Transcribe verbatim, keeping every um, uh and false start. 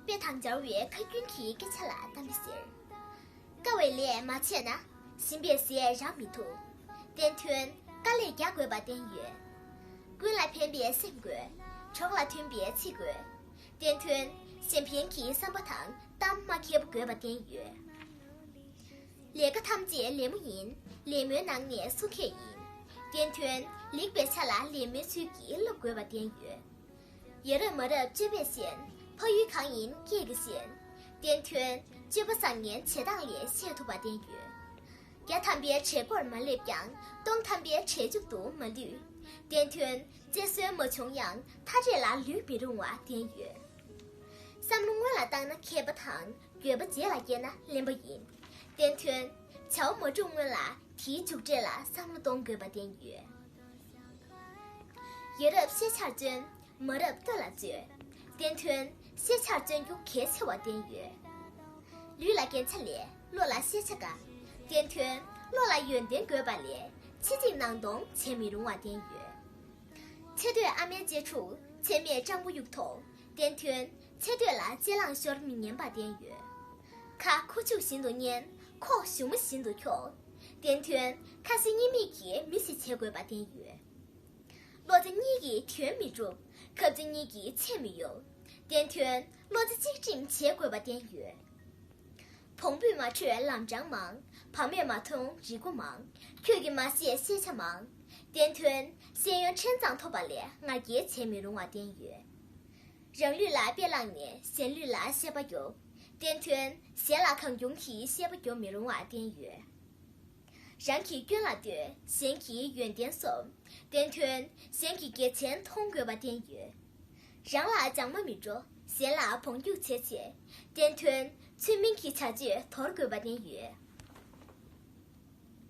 དཔེ་དང་སྦྱར་བའི་ཁ་རྒྱུན་གྱི་སྐད་ཆ་ལ་གཏམ་དཔེ་ཟེར། དཀའ་བའི་ལས་མ་བྱས་ན། ཞིམ་པའི་ཟས་རག་མི་ཐུབ། བསྟན་དོན། དཀའ་ལས་རྒྱག་དགོས་པ་བསྟན་ཡོད། ཀུན་ལ་ཕན་པའི་སེམས་དགོས། གྲོགས་ལ་མཐུན་པའི་ཚིག་དགོས། བསྟན་དོན། གཞན་ཕན་གྱི་བསམ་པ་དང་གཏམ་མ་མཁས་པོ་དགོས་པ་བསྟན་ཡོད། ལས་ཀ་ཐམས་ཅད་ལད་མོ་ཡིན། ལད་མོའི་ནང་ནས་སྲུང་མཁས་ཡིན། བསྟན་དོན། ལེགས་པའི་ཆ་ལ་ལད་མོའི་ཚུལ་གྱིས་སློབ་དགོས་པ་བསྟན་ཡོད། ཡ་རབས་མ་རབས་སྤྱོད་པས་ཞན། ཕ་ཡུལ་གང་ཡིན་སྐད་ཀྱིས་ཞན། བསྟན་དོན། སྤྱོད་པ་བཟང་ངན་བྱེད་སྟངས་ལས་ཤེས་ཐུབ་པ་བསྟན་ཡོད། བརྒྱ་ཐམ་པའི་གྲལ་མགོར་མ་སླེབས་ཀྱང་། སྟོང་ཐམ་པའི་གྲལ་མཇུག་ཏུ་མ་ལུས། བསྟན་དོན། རྩེད་སྲོལ་མ་བྱུང་ཡང་མཐའ་གྲལ་ལ་ལུས་མི་རུང་བ་བསྟན་ཡོད། བསམ་བློ་སྔོན་ལ་བཏང་ན་མཁས་པ་དང་། འགྱོད་པ་རྗེས་ལ་སྐྱེས་ན་གླེན་པ་ཡིན། བསྟན་དོན། བྱ་བ་མ་བསྒྲུབ་སྔོན་ལ་དེའི་མཇུག་འབྲས་ལ་བསམ་བློ་གཏོང་དགོས་པ་བསྟན་ཡོད། ཡ་རབས་ཤེས་བྱར་བརྩོན། མ་རབས་ལྟ་ལ་བརྩོན། བསྟན་དོན། ཤེས་བྱར་བརྩོན་རྒྱུ་གལ་ཆེ་བ་བསྟན་ཡོད། ལུས་ལ་རྒྱན་ཆ་ལས་བློ་ལ་ཤེས་བྱ་དགའ། བསྟན་དོན། བློ་ལ་ཡོན་ཏན་དགོས་པ་ལས་ཕྱི་གཅིག་ནང་སྟོང་བྱེད་མི་རུང་བ་བསྟན་ཡོད། ཆེ་འདོད་ཨ་མའི་གཅེས་ཕྲུག་ཆེ་མེད་སྤྲང་པོ་གཡུག་ཐོག་བསྟན་དོན། ཆེ་འདོད་ལ་གཅེས་ལངས་ཤོར་མི་ཉན་པ་བསྟན་ཡོད། ཁ་ཁུ་བྱུག་བཞིན་དུ་མཉན། ཁོག་གཞུ་མ་བཞིན་དུ་འཁྱོག་བསྟན་དོན། ཁ་ཟས་གཉིས་མེད་ཀྱི་མི་ཞིག་བྱེད་དགོས་པ་བསྟན་ཡོད། བློ་རྩེ་གཉིས་ཀྱིས་དོན་མི་འགྲུབ། ཁབ་རྩེ་གཉིས་ཀྱིས་ཚད་མི་ཡོང་། བསྟན་དོན། བློ་རྩེ་གཅིག་སྒྲིམ་བྱེད་དགོས་པ་བསྟན་ཡོད། བོང་བུས་མ་འཕྲོད་ལམ་འཕྲང་མང་། བག་མེད་མ་མཐོང་རི་མགོ་མང་། ཁྱོད་ཀྱིས་མ་ཤེས་ཤེས་བྱ་མང་། བསྟན་དོན། ཤེས་ཡོན་ཕྲན་ཙམ་ཐོབ་པ་ལས་ང་རྒྱལ་བྱེད་མི་རུང་བ་བསྟན་ཡོད། རང་ལུས་ལ་དཔེ་བླངས་ནས་གཞན་ལུས་ལ་ཤེས་པ་རྒྱོབ། བསྟན་དོན། གཞན་ལ་གང་བྱུང་གིས་ཤེས་པ་རྒྱོབ་མི་རུང་བ་བསྟན་ཡོད། རང་གི་སྐྱོན་ལ་ལྟོས། གཞན་གྱི་ཡོན་ཏན་སོམས། བསྟན་དོན། གཞན་གྱི་གལ་ཆེན་མཐོང་དགོས་པ་བསྟན་ཡོད། རང་ལ་སྦྱང་མ་མི་འགྲོ། གཞན་ལ་བོང་རྒྱུག་བྱེད་བྱེད། བསྟན་དོན། ཚུལ་མིན་གྱི་བྱ་སྤྱོད་དོར་དགོས་པ་བསྟན་ཡོད།